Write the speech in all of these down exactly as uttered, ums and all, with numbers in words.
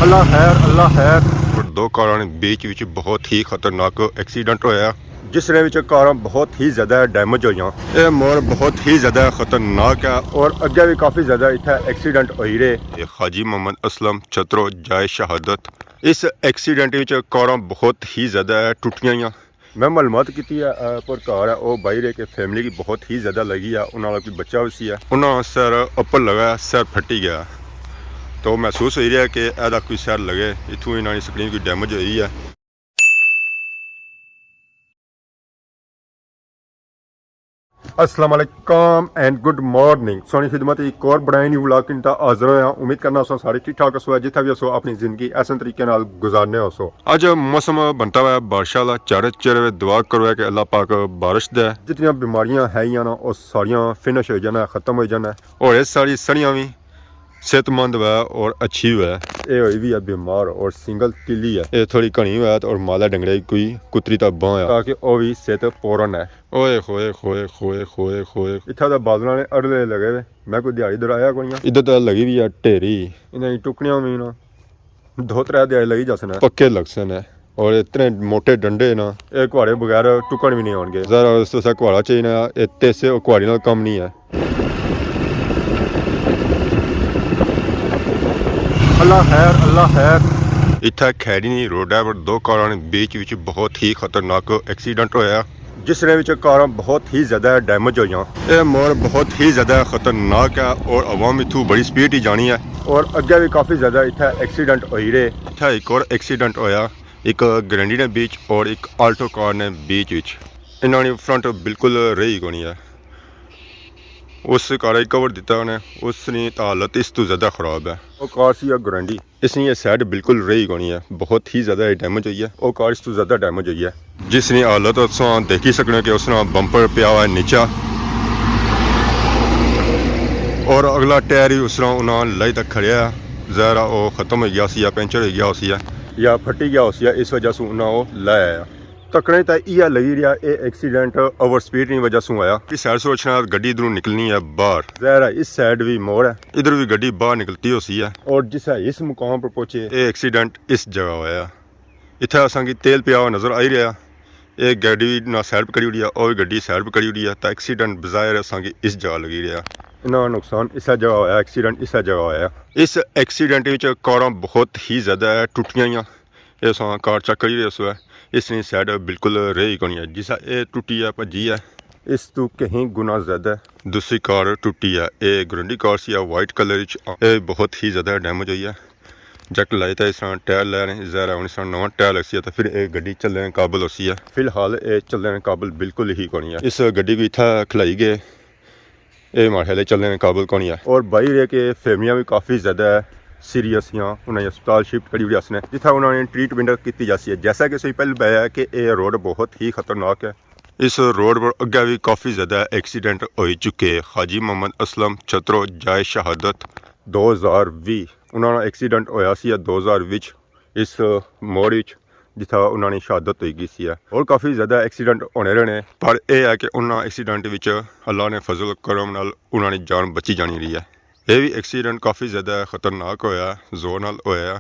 اللہ خیر، اللہ خیر۔ اور دو کاراں نے بیچ وچ بہت ہی خطرناک ایکسیڈنٹ ہویا، جس نے وچ کاراں بہت ہی زیادہ ڈیمیج ہوئیاں۔ اے موڑ بہت ہی زیادہ خطرناک ہے اور اگے بھی کافی زیادہ اتھے ایکسیڈنٹ ہوئی رہے۔ اے حاجی محمد اسلم چھترو جائے شہادت۔ اس ایکسیڈنٹ وچ کاراں بہت ہی زیادہ ٹوٹیاں ہوئیاں۔ میں معلومات کیتی ہے، اے، پر گھر ہے، او باہر ہے کہ فیملی کی بہت ہی زیادہ لگی ہے، انہاں والا کوئی بچہ اسی ہے، انہاں سر اپر لگا ہے، سر پھٹی گیا۔ تو محسوس ہوئی رہا ہے کہ ایدا کوئی سر لگے، اتھوں انہاں نی سکرین کوئی ڈیمیج ہوئی ہے۔ السلام علیکم اینڈ گڈ مارننگ۔ سونی خدمت ایک اور بڑائی نیو ولاگ کن تا حاضر ہویا۔ امید کرنا سو سارے ٹھیک ٹھاک ہسو، جتھا بھی ہسو اپنی زندگی احسن طریقے نال گزارنے ہسو۔ اج موسم بنتا ہوا ہے بارشاں والا، چارے چیرے ہوئے دعا کرو ہے کہ اللہ پاک بارش دے۔ جتنیاں بیماریاں ہے نا، او ساریاں فنش ہوئی جانا، ختم ہوئی جانا۔ اور اے ساری سڑیاں وی صحت مند ہوئے اور اچھی ہوئے۔ اے ہوئی وی ہے بیمار اور سنگل کلی ہے۔ اے تھوڑی گھنی ہوئے اور مالا ڈنگرے کوئی کتری تا باں آ، تاکہ او وی صحت پورن ہے۔ اوئے ہوئے ہوئے ہوئے ہوئے ہوئے۔ اتھا تے بادلاں نے اڑلے لگے ہوئے، میں کوئی دیہاڑی درایا کوئی نہ۔ ادھر تے لگی وی ہے ڈھیری۔ انہاں کی ٹکڑیاں وی نا دو ترے دیہاڑے لگی جاسن۔ پکے لگسن۔ اور اتنے موٹے ڈنڈے نا۔ اے کہاڑے بغیر ٹکن وی نہیں ہونگے۔ ذرا اس واسطے کہاڑا چاہیے نا، اے تیسے او کہاڑی نال کم نہیں ہے۔ اللہ خیر، اللہ خیر۔ اتھا کھیڑی نی روڈ ہے، پر دو کاراں نے بیچ وچ بہت ہی خطرناک ایکسیڈنٹ ہویا۔ جس نے وچ کاراں بہت ہی زیادہ ڈیمیج ہوئیاں۔ اے موڑ بہت ہی زیادہ خطرناک ہے اور عوام اتھوں بڑی سپیڈ ہی جانی ہے۔ اور اگے بھی کافی زیادہ اتھا ایکسیڈنٹ ہوئی رہے۔ اتھا ایک اور ایکسیڈنٹ ہویا، ایک گرینڈی نے بیچ اور ایک آلٹو کار نے بیچ وچ۔ انہاں نی فرنٹ بالکل رہی کونی ہے۔ اس کارا کی کور دیتا انہیں، اس نی حالت اس تو زیادہ خراب ہے۔ او کار سی یا گرینڈی۔ اس نی یہ سائیڈ بالکل رہی کونی ہے، بہت ہی زیادہ ڈیمیج ہوئی ہے۔ او کار اس تو زیادہ ڈیمیج ہوئی ہے، جس نی حالت اساں دیکھی سکنے کہ اس نا بمپر پیا ہوا ہے نیچا، اور اگلا ٹائر ہی اس نا انہاں لائی تک کھڑیا ہے۔ ظاہر ہے او ختم ہوئی گیا سی یا پنچر ہوئی گیا ہوسی ہے یا پھٹی گیا ہوسی ہے، اس وجہ سے انہاں او لایا ہے۔ تکنے تاں ایہہ لگی رہیا اے ایکسیڈنٹ اوور سپیڈ نی وجہ سوں ہویا۔ اس سائیڈ سوں اچھنا گڈی ادھروں نکلنی ہے باہر۔ ظاہر ہے اس سائیڈ وی موڑ ہے، ادھر وی گڈی باہر نکلتی ہوسی ہے۔ اور جس ہے اس مقام پر پہنچے، اے ایکسیڈنٹ اس جگہ ہویا۔ اتھے اساں کی تیل پیا ہوا نظر آئی رہیا۔ اے گڈی نہ سائیڈ پہ کری اڑیا، او وی گڈی سائیڈ پہ کری اڑیا، تاں ایکسیڈنٹ بظاہر اساں کی اس جگہ لگی رہیا۔ انہاں نقصان اسے جگہ ہویا، ایکسیڈنٹ اسے جگہ ہویا۔ اس ایکسیڈنٹ وچ کاراں بہت ہی زیادہ ٹوٹیاں ہوئیاں۔ اے اساں کار چیک کری رہے سو ہے، اس نی سائیڈ بالکل رہی کونی ہے، جسا اے ٹوٹی ہے، بھجی ہے۔ اس تو کہیں گنا زیادہ۔ دوسری کار ٹوٹی ہے، اے گرنڈی کار سی ہے، وائٹ کلر وچ، اے بہت ہی زیادہ ڈیمیج ہوئی ہے۔ جیک لائے تے اس طرح ٹائر لے رہے ہیں، ظاہر ہے ہن اس طرح نواں ٹائر لگسی ہے تے پھر اے گڈی چلنے قابل ہوسی ہے۔ فی الحال اے چلنے قابل بالکل ہی کونی ہے۔ اس گڈی کو اتھا کھلائی گئے۔ اے ماڑے خیال چلنے نے قابل کونی ہے۔ اور باہر ہے کہ فیملیاں بھی کافی زیادہ سیریس ہیاں، انہاں نے ہسپتال شفٹ کری اوڑیا اس نے، جتھا انہاں نے ٹریٹمنٹ کیتی جاسی ہے۔ جیسا کہ تساں پہلے بتایا کہ اے روڈ بہت ہی خطرناک ہے۔ اس روڈ پر اگے بھی کافی زیادہ ایکسیڈنٹ ہوئی چکے۔ حاجی محمد اسلم چھترو جائے شہادت دو ہزار ویہہ، انہاں نا ایکسیڈنٹ ہویا سی دو ہزار وچ۔ اس موڑ وچ جتھا انہاں نی شہادت ہوئی گئی سی ہے۔ اور کافی زیادہ ایکسیڈنٹ ہونے رہنے، پر اے ہے کہ انہاں ایکسیڈنٹ وچ اللہ نے فضل و کرم نال انہاں نی جان بچی جانی رہی ہے۔ اے وی ایکسیڈنٹ کافی زیادہ خطرناک ہویا، زور نال ہویا۔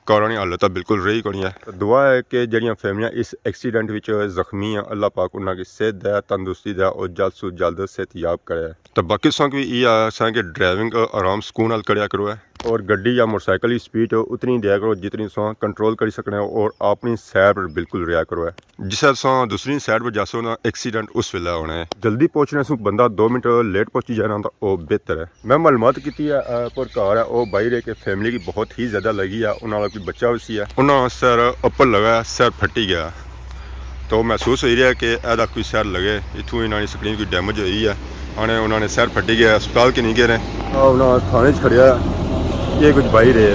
کاراں نی حالت تاں بالکل رہی کونی ہے۔ دعا ہے کہ جڑیاں فیملیاں اس ایکسیڈنٹ وچ زخمی ہیں، اللہ پاک انہاں کی صحت دے، تندرستی دے اور جلد سو جلد صحت یاب کرے۔ تے باقی تساں کی وی ایہہ آساں کہ ڈرائیونگ آرام سکون نال کریا کرو ہے۔ اور گڈی یا موٹر سائیکل کی سپیڈ اتنی دیا کرو جتنی تساں کنٹرول کری سکنے ہو، اور اپنی سائیڈ پر بالکل رہیا کرو ہے۔ جس ویلے تساں دوسری سائیڈ پر جاسو نا، ایکسیڈنٹ اس ویلے ہونا ہے۔ جلدی پہنچنے سوں بندہ دو منٹ لیٹ پہنچی جائے نا تاں او بہتر ہے۔ میں معلومات کیتی ہے، اے، پر گھر ہے، او باہر ہے کہ فیملی کی بہت ہی زیادہ لگی ہے، انہاں والا کوئی بچہ ہوسی ہے، انہاں سر اپر لگا ہے، سر پھٹی گیا۔ تو محسوس ہوئی رہیا کہ ایدا کوئی سر لگے، اتھوں انہاں نی سکرین کوئی ڈیمیج ہوئی ہے۔ آنے انہاں نے سر پھٹی گیا، ہسپتال کی نہیں گئے نے۔ آ انہاں تھانے چ کھڑیا ہے، یہ کچھ باہر ہے۔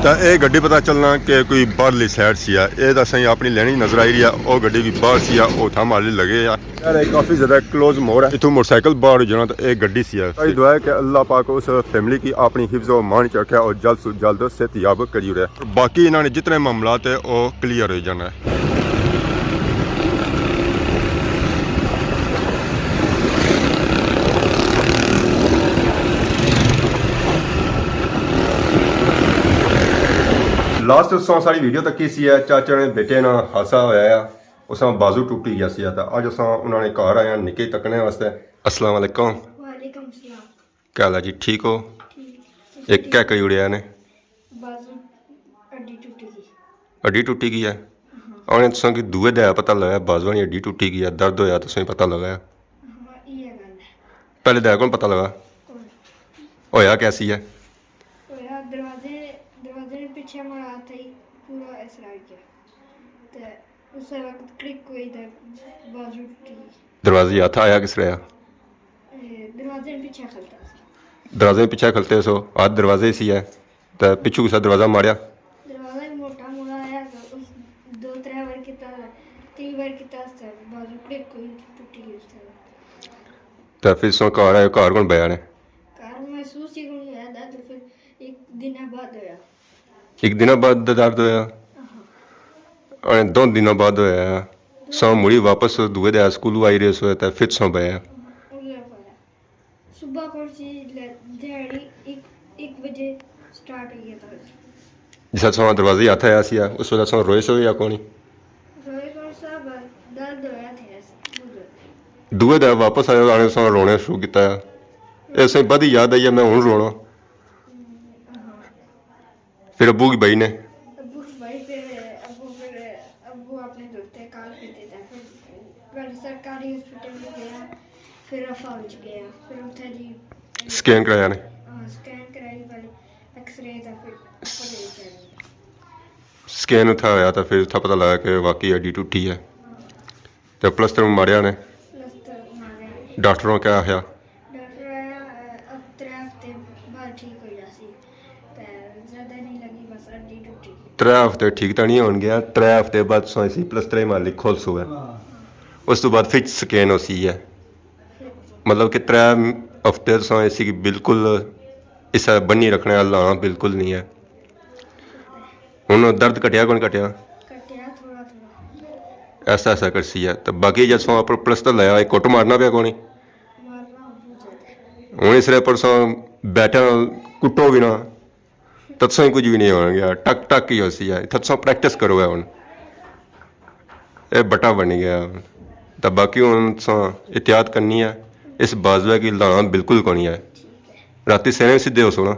تے اے گڈی پتہ چلنا کہ کوئی باہرلی سائیڈ سی ہے، اے تاں سائیں اپنی لینی نظر آئی رہی ہے، او گڈی کوئی باہر سی ہے، او تھم آلی لگے ہے۔ یار، اے کافی زیادہ کلوز موڑ ہے۔ اتھوں موٹر سائیکل باہر ہو جانا تے اے گڈی سی ہے۔ ساری دعا ہے کہ اللہ پاک اس فیملی کی اپنی حفظ و امان چ رکھے اور جلد سو جلد صحت یاب کری اوڑے۔ باقی انہاں نے جتنے معاملات ہے، او کلیئر ہوئی جانا ہے۔ لاسٹ اساں ساری ویڈیو تکی سی ہے، چاچا نے بیٹے نا حادثہ ہویا ہے، اساں بازو ٹوٹی گیا سی ہے، تے اج اساں انہاں نے گھر آئے ہاں نکے تکنے واسطے۔ السلام علیکم۔ وعلیکم السلام۔ کیا حال ہے جی، ٹھیک ہو؟ ٹھیک۔ ایک کیا کری اڑیا نے؟ بازو ہڈی ٹوٹی گئی۔ ہڈی ٹوٹی گئی ہے؟ ہاں۔ آنے تساں کی دوئے دا پتہ لگا، بازو نی ہڈی ٹوٹی گئی ہے، درد ہویا تساں کی پتہ لگا ہے؟ ہاں، یہ گل ہے۔ پہلے دا کون پتہ لگا؟ کون؟ ہویا کیسی ہے؟ ہویا دروازے، دروازے نے پیچھے مارا تھا، پورا اس طرح کیا۔ تے اس وقت کلک ہوئی تے بازو ٹوٹی۔ دروازے ہتھ آیا کس طرح؟ اے، دروازے نے پیچھے کھلتا سی۔ دروازے نے پیچھے کھلتے سو، ہاتھ دروازے سی ہے، تے پچھو کسا دروازہ ماریا؟ دروازہ ہی موٹا موڑا آیا، تے اس دو ترے وار کیتا، تین وار کیتا، اس تے بازو کلک ہوئی ٹوٹی گئی اس طرح۔ تے پھر سو گھر آئے، گھر کون بیا نے؟ گھر محسوس ہی کونی ہویا، درد پھر ایک دن بعد ہویا۔ ایک دن بعد درد ہویا؟ ہاں۔ اے دو دنوں بعد ہویا ہے۔ سو مڑی واپس دوئے دے سکول آئی رہے سو تے پھر سو بیا۔ ہاں، اس طرح ہویا۔ صبح کون سی لے-، دیہاڑی ایک، ایک بجے سٹارٹ ہوئی ہے درد۔ جس وقت سو دروازے ہتھ آیا سی، اس ویلے سو روئے سو یا کونی؟ روئے کون سا، بس درد ہویا تھا ایسے، بہت زیادہ۔ دوئے دے واپس آئے آنے سو رونے شروع کیتا ہے۔ ایسے ہی بدی یاد آئی ہے، میں ہن رونا۔ ہاں۔ پھر ابو کی بھائی نے؟ ابو کی بھائی پھر، ابو پھر، ابو اپنے دوست کال کیتے تھے، پھر پہلے سرکاری ہاسپٹل میں گیا، پھر افا وچ گیا، پھر اتھے جی سکین کرایا نے؟ ہاں، سکین کرائی پہلے، ایکس رے تھا، پھر افا لے کے آئے۔ سکین اتھا ہویا تھا، پھر اتھا پتہ لگا کہ واقعی ہڈی ٹوٹی ہے۔ ہاں۔ تے پلستر ماریا نے؟ پلستر ماریا نے۔ ڈاکٹر نے کیا آخیا؟ ڈاکٹر آیا، اب ترے ہفتے بعد ٹھیک ہو جاسی۔ تے زیادہ نہیں لگی، بس ہڈی ٹوٹی۔ ترے ہفتے ٹھیک تاں نہیں ہون گیا، ترے ہفتے بعد تساں اسی پلستر ہی مالی کھول سو ہے۔ ہاں۔ اس تو بعد پھر سکین ہو سی ہے۔ مطلب کہ ترے ہفتے تساں اسی کی بالکل اسا بنی رکھنے والا ہاں، بالکل نہیں ہے۔ ہن درد کٹیا کون کٹیا؟ کٹیا تھوڑا تھوڑا۔ ایسا ایسا کرسی ہے۔ تے باقی جس وقت پر پلستر لایا، ایک کوٹ مارنا پیا کونی؟ مارنا بہت زیادہ۔ ہن اس طرح پر سو بیٹھا، کٹو بھی نہ، تتسوں ہی کچھ بھی نہیں ہونا گیا، ٹک ٹک ہی ہوسی ہے۔ تتسوں پریکٹس کرو ہے ہن۔ اے بٹا بنی گیا۔ تے باقی ہن تساں احتیاط کرنی ہے، اس بازوے کی لانا بالکل کونی ہے۔ راتی سینے سیدھے ہو سونا،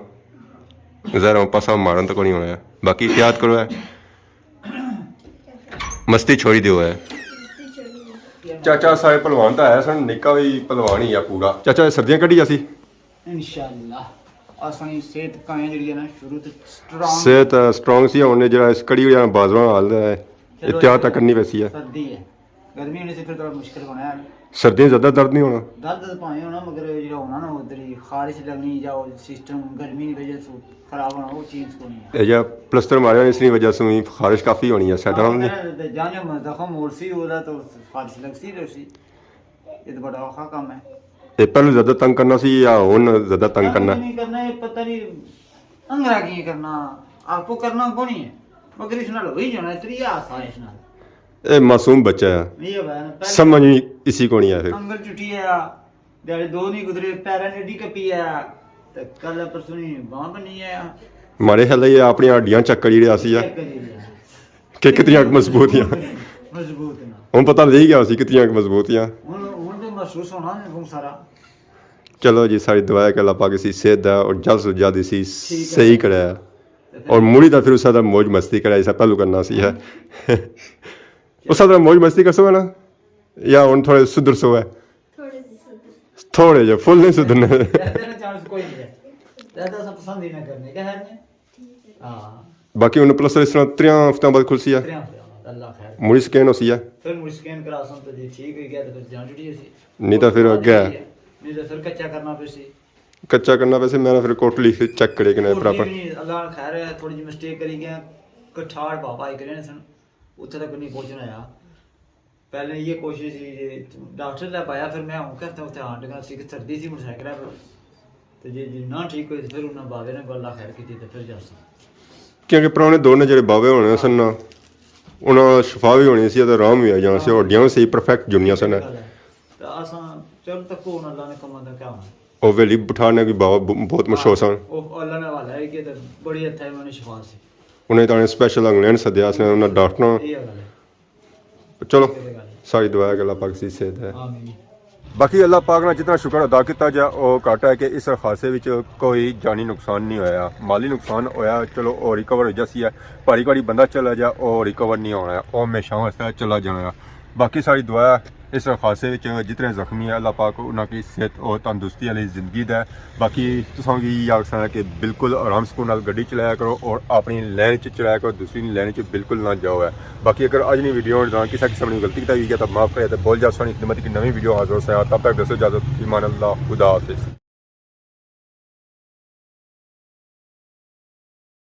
ذرا پاسا مارن تو کونی ہونا ہے، باقی احتیاط کرو ہے، مستی چھوڑی دیو ہے۔ چاچا سارے پہلوان تو آیا سن، نکا بھی پہلوان ہی ہے پورا۔ چاچا سردیاں کڈی جاسی؟ انشاءاللہ۔ اساں نی صحت کائیں جڑی ہے نا، شروع تو سٹرانگ۔ صحت، آ، سٹرانگ سی، ہن جڑا اس کڑی ہوئی بازواں حال ہے، چلو، احتیاط تاں کرنی پیسی ہے۔ سردی ہے، گرمی ہونے سے پھر تھوڑا مشکل ہونا ہے۔ سردیاں زیادہ درد نہیں ہونا؟ درد تو پائیں ہونا، مگر جڑا ہونا نا ادھر ہی خارش لگنی یا وہ سسٹم گرمی کی وجہ سے خراب ہونا، وہ چیز کو نہیں ہے۔ اے جا پلستر ماریا اس کی وجہ سے ہی خارش کافی ہونی ہے، سیڈاں ہاں، نے۔ تے جانے میں زخم اور سی ہو رہا تو خارش لگ سی رہی سی۔ یہ تو بڑا اوکھا کام ہے۔ یہ پہلو زیادہ تنگ کرنا سی یا ہن زیادہ تنگ کرنا؟ تنگ نہیں کرنا، یہ پتہ نہیں اندرا کی کرنا، آپ کو کرنا کون ہے، مگر اس نال ہوئی جانا، اتنی آسان ہے اس نال۔ اے معصوم بچہ ہے، یہ بھائی نا پہلے سمجھ نہیں اسی کو نہیں ہے پھر۔ انگل چٹی ہے، دیہاڑے دو نہیں گزرے، پیرا نے اڈی کپی ہے، تے کل پرسوں نہیں بانہ بنی ہے۔ مارے خیال یہ اپنی ہڈیاں چیک کری رہا سی ہے۔ چیک کری رہا۔ کہ کتنیاں کُ مضبوط ہیاں۔ مضبوط نا۔ ہن پتہ لگی گیا سی کتنیاں کُ مضبوط ہیاں۔ ہن، ہن تو محسوس ہونا ہے سارا۔ چلو جی، ساری دعا ہے کہ اللہ پاک اسی صحت دا اور جلد سے جلد اسی ٹھیک ہے۔ صحیح کرے۔ اور مڑی دا پھر اس دا موج مستی کرے، اسا پہلو کرنا سی ہے۔ اس دا موج مستی کرسو ہے نا؟ یا ہن تھوڑے سدھرسو ہے؟ تھوڑے جے سدھر۔ تھوڑے جے، فل نہیں سدھرنے۔ زیادہ چانس کوئی نہیں ہے۔ زیادہ اساں پسند ہی نہ کرنے، کیا خیر نے؟ ہاں۔ باقی ہن پلستر اس طرح تریاں ہفتیاں بعد کھلسی ہے؟ تریاں ہفتیاں بعد، اللہ خیر۔ مڑی سکین ہوسی ہے؟ پھر مڑی سکین کرا سن تو جی ٹھیک ہوئی گیا تو پھر جان چھٹی ہوسی۔ نہیں تو پھر اگے ہے۔ نہیں تو پھر کچا کرنا پیسی۔ کچا کرنا پیسی، میں پھر کوٹلی پھر چیک کرے کنے کوٹلی پراپر۔ نہیں، اللہ خیر ہے، تھوڑی جی مسٹیک کری گیا، کٹھاڑ پاپا ہی کرے سن، اتھے تک نہیں پہنچنا ہے۔ پہلے یہ کوشش ہی جے ڈاکٹر لے پایا، پھر میں ہوں کہتے اتھے ہانڈ گیا سی کہ سردی سی موٹر سائیکل پر، تے جے، جے نہ ٹھیک ہوئی تے پھر انہاں بابے نے اللہ خیر کیتی تے پھر جاساں۔ کیونکہ پرانے دور نے جڑے بابے ہونے سن نا، انہاں شفا بھی ہونی سی تے آرام بھی آئی جانا سی، ہاں۔ ہڈیاں بھی صحیح پرفیکٹ جڑنیاں سن۔ تے اساں چل تکو ہن اللہ نے کماں دا کیا ہونا۔ او ویلی بٹھانے کی بابا ب-، بہت مشہور سن۔ او اللہ نے حوالہ ہے کہ تے بڑی ہتھا انہاں نے شفا سی۔ انہیں تانے سپیشل انگلینڈ سدیا، اس نے انہاں ڈاکٹراں۔ چلو، ساری دعا ہے کہ اللہ پاک سی صحت ہے۔ باقی اللہ پاک نے جتنا شکر ادا کیتا جا، او گھٹ ہے کہ اس حادثے وچ کوئی جانی نقصان نہیں ہویا، مالی نقصان ہویا، چلو، او ریکور ہو جاسی ہے۔ پر ایک باری بندہ چلا جا، او ریکور نہیں ہونا ہے، او ہمیشہ واسطے چلا جانا ہے۔ باقی ساری دعا ہے اس حادثے وچ جتنے زخمی ہیں، اللہ پاک انہاں کی صحت اور تندرستی والی زندگی دے۔ باقی تساں کی یہ آکھنا ہے کہ بالکل آرام سکون نال گڈی چلایا کرو اور اپنی لین چ چلایا کرو، دوسری لین چ بالکل نہ جاؤ ہے۔ باقی اگر اج نی ویڈیو دوران کسا قسم نی غلطی کیتا ہوئی ہے تو معاف کرے تے بول جا، سانی خدمت کی نوی ویڈیو حاضر سے، تب تک دوستو اجازت، ایمان اللہ، خدا حافظ۔